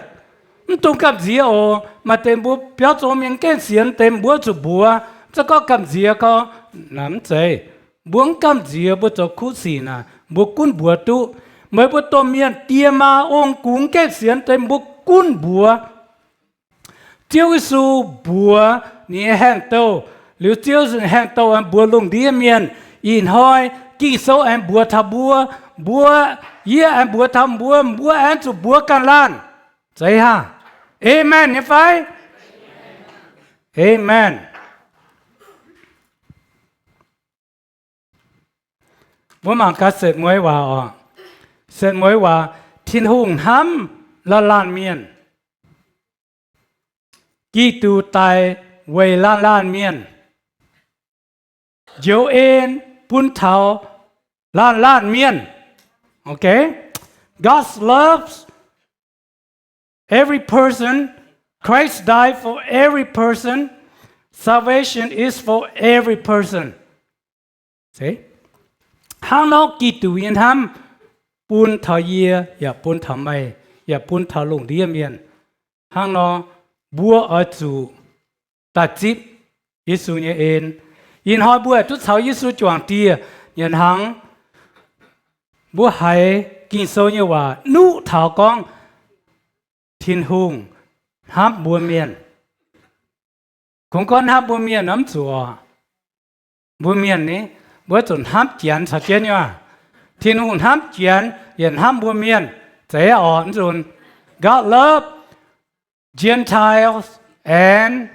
Mv dungx gamh nziex oc. Maaih deix mbuo biauv zoux mienh gaengh sienx deix, mbuo zuqc mbuox. Mv zeiz gorngv gamh nziex gorngv, naaic mv zeiz. Mbuo mv gamh nziex, mbuo zoux kuv sic naaic, mbuo gunv mbuox duqv. Meih mbuo domh mienh die maa ong-gux gaengh sienx deix, mbuo gunv mbuox. Ziouv Yesu mbuox ninh nyei haengh douh, liuz Ziouv Yesu haengh douh aengx mbuox lungh ndiev mienh. Ih hnoi Ging-Sou aengx mbuox taux mbuo, mbuo, yie aengx mbuox taux mbuo, mbuo aengx zuqc mbuox ganh laanh. Zeiz hnangv. Amen nyei fai? Amen. Mbuo mangc gaax setv mueiz waac oc. Setv mueiz waac, Tin-Hungh hnamv laanh laanh mienh. Giduc daic weic laanh laanh mienh, njoux en bun taux laanh laanh mienh. Okay? God loves every person. Christ died for every person. Salvation is for every person. Se, hnangv nor Giduc nyei hnamv bun taux yie, yaac bun taux meih, yaac bun taux lungh ndiev mienh. Hnangv nor mbuo oix zuqc daaih zipv Yesu nyei en. Ih hnoi mbuo haih duqv caux Yesu juangc dieh nyanc hnaangx, mbuo haiz Ging-Sou nyei waac nuqv taux gorngv Tin-Hungh hnamv mbuo mienh. Kungx gorngv hnamv mbuo mienh mv zuqc oc. Mbuo mienh ni, mbuo zuqc hnamv Janx caux jienv nyei. Tin-Hungh hnamv Janx yaac hnamv mbuo mienh. Zeiz oc, nzunc. God love Gentiles and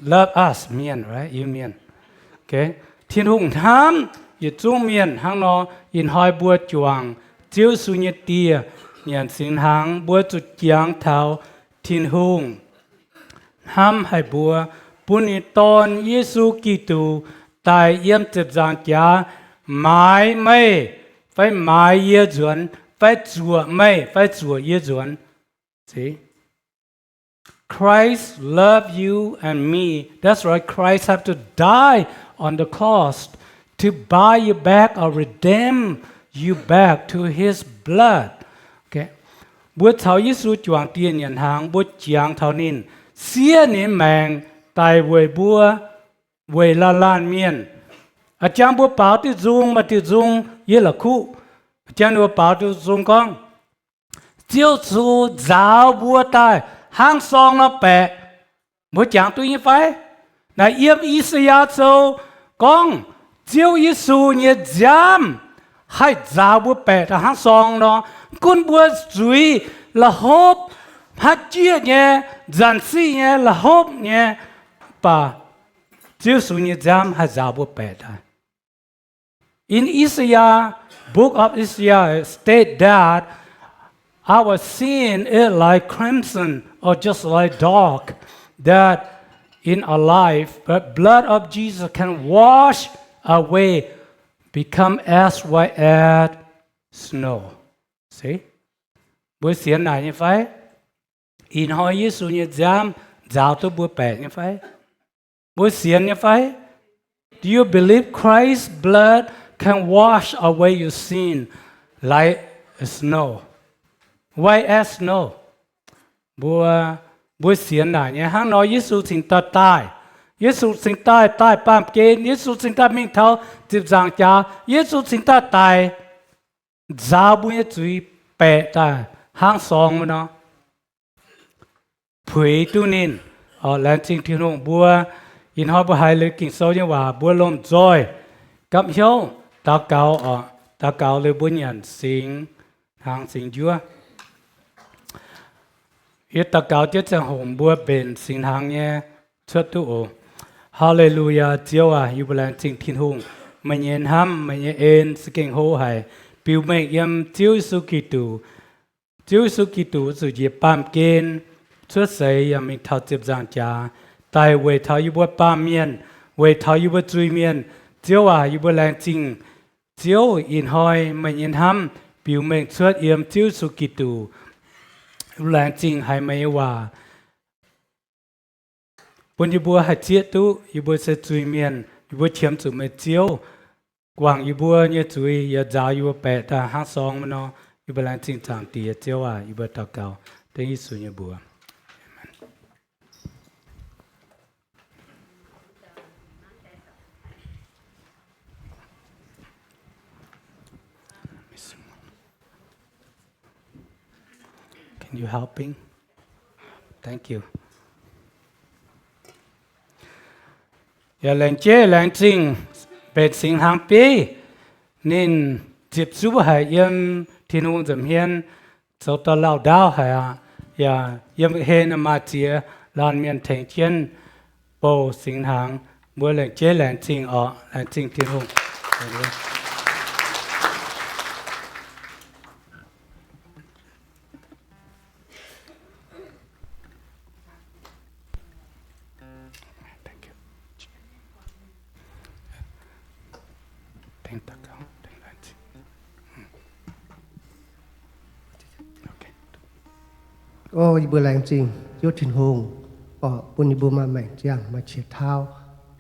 love us, mienh, right? Iu-Mienh. Tin-Hungh hnamv yietc zungv mienh. Hnangv nor ih hnoi mbuo juangc Ziouv Yesu nyei dieh nyanc singx hnaangx, mbuo zuqc jangx taux Tin-Hungh hnamv haic mbuo, bun ninh Dorn, Yesu Giduc, daic yiem ziepc nzaangc jaax maaiz meih, fai maaiz yie nzuonx, fai zuoqc meih fai zuoqc yie nzuonx. Christ loved you and me. That's why Christ have to die on the cross to buy you back or redeem you back to his blood. Mbuo caux Yesu juangc dieh nyanc hnaangx, mbuo jangx taux ninh, siev ninh maengc daic weic mbuo, weic laanh laanh mienh. A'jang mbuo baaux diuh nzung, maaih diuh nzung yie la'kuqv, a'jang ninh mbuo baaux diuh nzung gorngv, Ziouv Yesu nzaaux mbuo daaih hnangv sorng nor baeqc. Mbuo jangx duqv nyei fai? Naaiv yiem I^saa^yaa Sou gorngv Ziouv Yesu nyei nziaamv haih nzaaux mbuo baeqc daaih hnangv sorng nor. Gunv mbuo zuiz la'hopv, haaix jieqv nyei, nzanc siqv nyei, la'hopv nyei, mv baac Ziouv Yesu nyei nziaamv haih nzaaux mbuo baeqc daaih. In Isaiah, book of Isaiah state that our sin is like crimson or just like dark that in our life, but blood of Jesus can wash away, become as white as snow. Mbuo sienx naaic nyei fai? Ih hnoi Yesu nyei nziaamv nzaaux duqv mbuo baeqc nyei fai? Mbuo sienx nyei fai? Do you believe Christ's blood can wash away your sin like snow, white as snow? Mbuo, mbuo sienx naaic nyei hnangv nor Yesu cingx daaih daaih. Yesu cingx daaih daaih baamh gen. Yesu cingx daaih mingh taux ziepc nzaangc jaax. Yesu cingx daaih daic nzaaux mbuo nyei zuiz baeqc daaih hnangv sorng nor. Puix duqv ninh. Laengz zingh Tin-Hungh mbuo. Ih hnoi mbuo haiz liuz Ging-Sou nyei waac mbuo lomh nzoih gapv hnyouv daux gaux oc. Daux gaux liuz mbuo nyanc singx hnaangx singx njuov. Yie daux gaux jienv ziangh hoc mbuo mbenc singx hnaangx nyei cuotv duqv oc. Haa^le^lu^yaa, Ziouv aac, yie mbuo laengz zingh Tin-Hungh. Meih nyei hnamv, meih nyei en za'gengh hlo haic, biux mengh yiem Ziouv Yesu Giduc. Ziouv Yesu Giduc zuqc njiec baamh gen cuotv seix yaac mingh taux ziepc nzaangc jaax, daic weic taux yie mbuo baamh mienh, weic taux yie mbuo zuiz-mienh, Ziouv aac, yie mbuo laengz zingh Ziouv ih hnoi meih nyei hnamv biux mengh cuotv yiem Ziouv Yesu Giduc. Laengz zingh haiz meih nyei waac bun yie mbuo haih zieqv duqv yie mbuo se zuiz-mienh. Yie mbuo qiemx zuqc meih Ziouv guangc yie mbuo nyei zuiz, yaac nzaaux yie mbuo baeqc daaih hnangv sorng nor. Yie mbuo laengz zingh Zaangc Diex Ziouv aac. Yie mbuo daux gaux dengv Yesu nyei mbuox. Can you helping? Thank you. Yaac laengz jeiv laengz zingh mbenc singx hnaangx bieiv, ninh ziepc zuqv haic yiem Tin-Hungh nza'hmien zoux dorh lauh ndaauv haic aqv. Yaac yiem heh nor maaih ziex laanh mienh tengx jienv bouh singx hnaangx. Mbuo laengz jeiv laengz zingh orqc, laengz zingh Tin-Hungh. O, yie mbuo laengz zingh Ziouv Tin-Hungh, orqc, bun yie mbuo maaih maengc ziangh, maaih qiex tauv,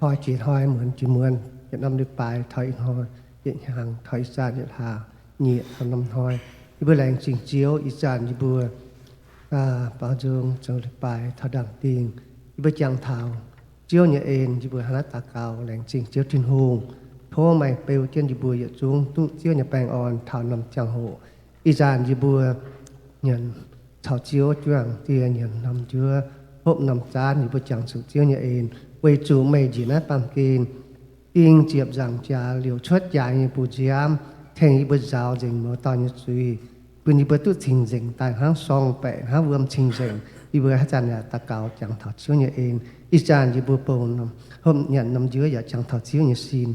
toi jiex hnoi muonz jiex muonz, yietc norm leiz-baaix taux ih hnoi, yietc hnyangx taux ih zanc, yietc hlaax nyieqc taux norm hnoi. Yie mbuo laengz zingh Ziouv, ih zanc yie mbuo baaux nzung zoux leiz-baaix taux ndaangc dingh. Yie mbuo jangx taux Ziouv nyei en, yie mbuo hnangv naaiv daux gaux laengz zingh Ziouv Tin-Hungh. Tov meih beu jienv yie mbuo yietc zungv duqv Ziouv nyei baengh orn taux norm ziangh hoc. Ih zanc yie mbuo nyanc caux Ziouv juangc dieh nyanc norm njuov, hopv norm zaanv, yie mbuo jangx zuqc Ziouv nyei en, weic zuqc meih njiec naaiv baamh gen ding ziepc nzaangc jaax liouc cuotv jaax nyei bu nziaamv, tengx yie mbuo nzaaux nzengc mouz dauh nyei zuiz, bun yie mbuo duqv cing-nzengc daaih hnangv sorng baeqc, hnangv wuom cing-nzengc. Yie mbuo haaix zanc yaac daux gaux jangx taux Ziouv nyei en. Ih zanc yie mbuo bouh hopv nyanc norm njuov yaac jangx taux Ziouv nyei sin.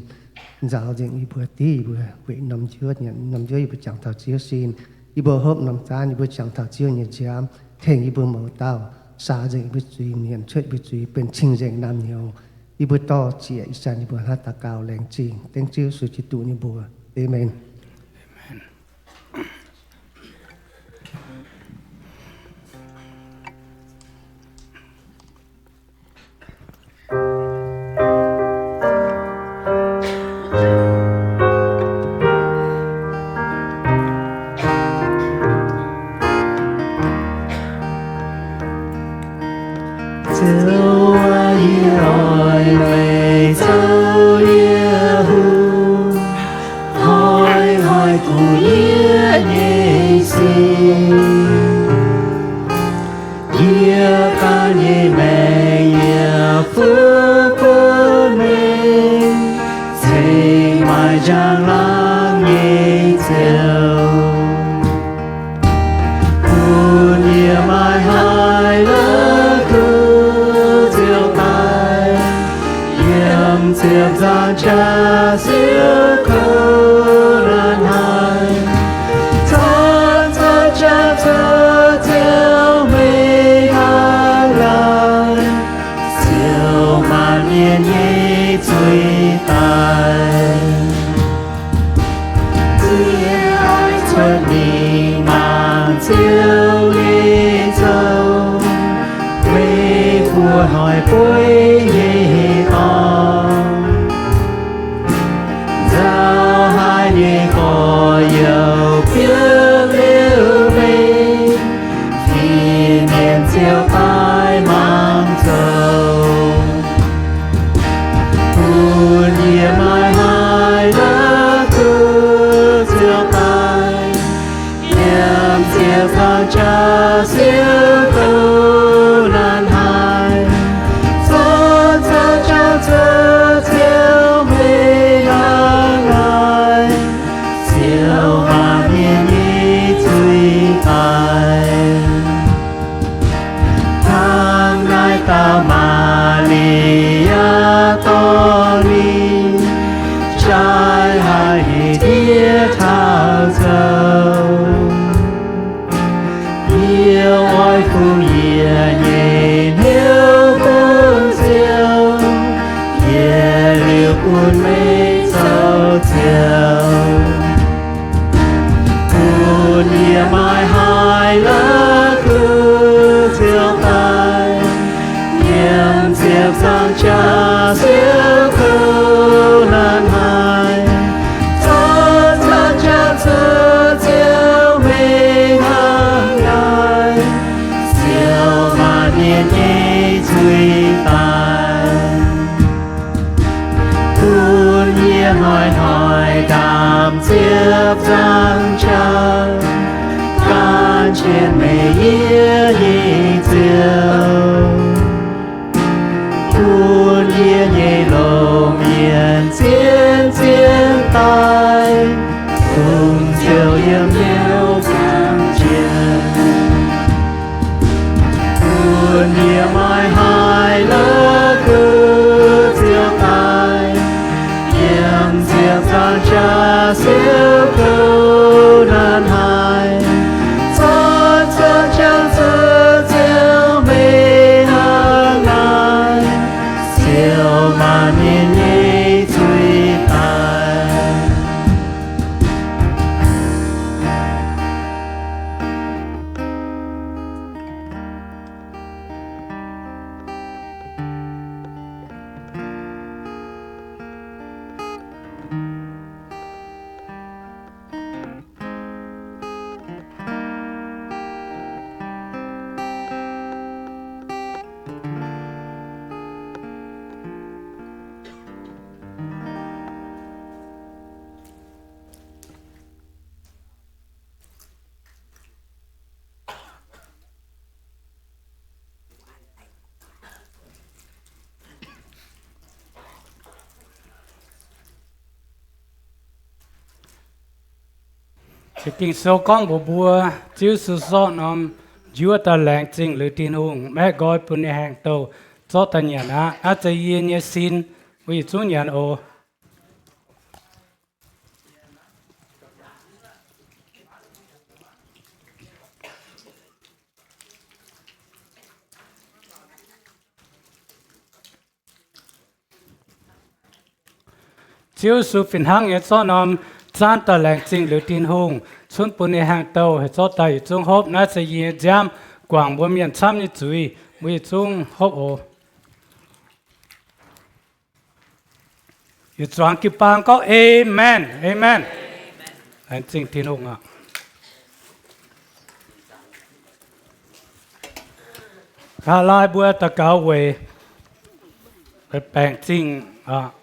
Nzaaux nzengc yie mbuo div yie mbuo weic norm njuov, nyanc norm njuov yie mbuo jangx taux Ziouv sin. Yie mbuo hopv norm zaanv yie mbuo jangx taux Ziouv nyei nziaamv, tengx yie mbuo mouz dauh saax nzengc yie mbuo zuiz, mienh cuotv yie mbuo zuiz, benx cing-nzengc naamh nyouz. Yie mbuo dorh jiex ih zanc yie mbuo hnangv daux gaux laengz zingh dengv Ziouv Yesu Giduc nyei mbuox. Aamen. Ziouv aac, yie oix meih zoux yie hungh, hnoi-hnoi kuh yie nyei sin. Yie ganh nyei maengc yie fuqv bun meih, cingx maaih njang-laangc nyei Ziouv. Bun yie maaih haiz la'kuqv ziouc daic, yiem ziepc nzaangc jaax siouc kouv naanc haic, zanc-zanc jaax cuotv Ziouv meih hnangv laanh, siouc maanc mienh nyei zuiz daic. Yie oix cuotv mingh mangc Ziouv nyei nzou, weic buoz-hnoi bueiv nyei dorngx. Maaih haaix la'kuqv ziouc daaih, yiem ziepc nzaangc jaax siouc kouv naanc haic, zorqv cuotv jangx zuqc Ziouv mingh hnangv naaiv, siou maanc mienh nyei zuiz daaih. Bun yie hnoi-hnoi ndaamv ziepc nzaangc jaax, gan jienv meih, yie nyei Ziouv. Bun yie nyei longx mienh zien-zien daaih, dongh Ziouv yiem Liouv Gaengh Jiex. Bun yie maaih haaix la'kuqv ziouc daaih, yiem ziepc nzaangc jaax siouc kouv naanc haic, zorqv cuotv jangx zuqc Ziouv mingh hnangv naaiv, siou maanc mienh nyei zuiz daaih. Ging-Sou gorngv mbuox mbuo, Ziouv Yesu sorqv norm njuov daaih laengz zingh liuz Tin-Hungh, maeqv nqoi bun ninh haengh douh zorqv daaih nyanc aqv. Naaiv se yie nyei sin, mbuo yietc zungv nyanc oc. Ziouv Yesu fih hnangv nyei zorqv norm zaanv daaih laengz zingh liuz Tin-Hungh, cunv bun ninh haengh douh, heuc zorqv daaih yietc zungv hopv. Naaiv se yie nyei nziaamv, guangc mbuo mienh camv nyei zuiz. Mbuo yietc zungv hopv oc. Yietc zuangx jiu-baang gorngv, Aamen, aamen. Laengz zingh Tin-Hungh aqv. Kaa laai mbuo daux gaux weic baengc zingh aqv.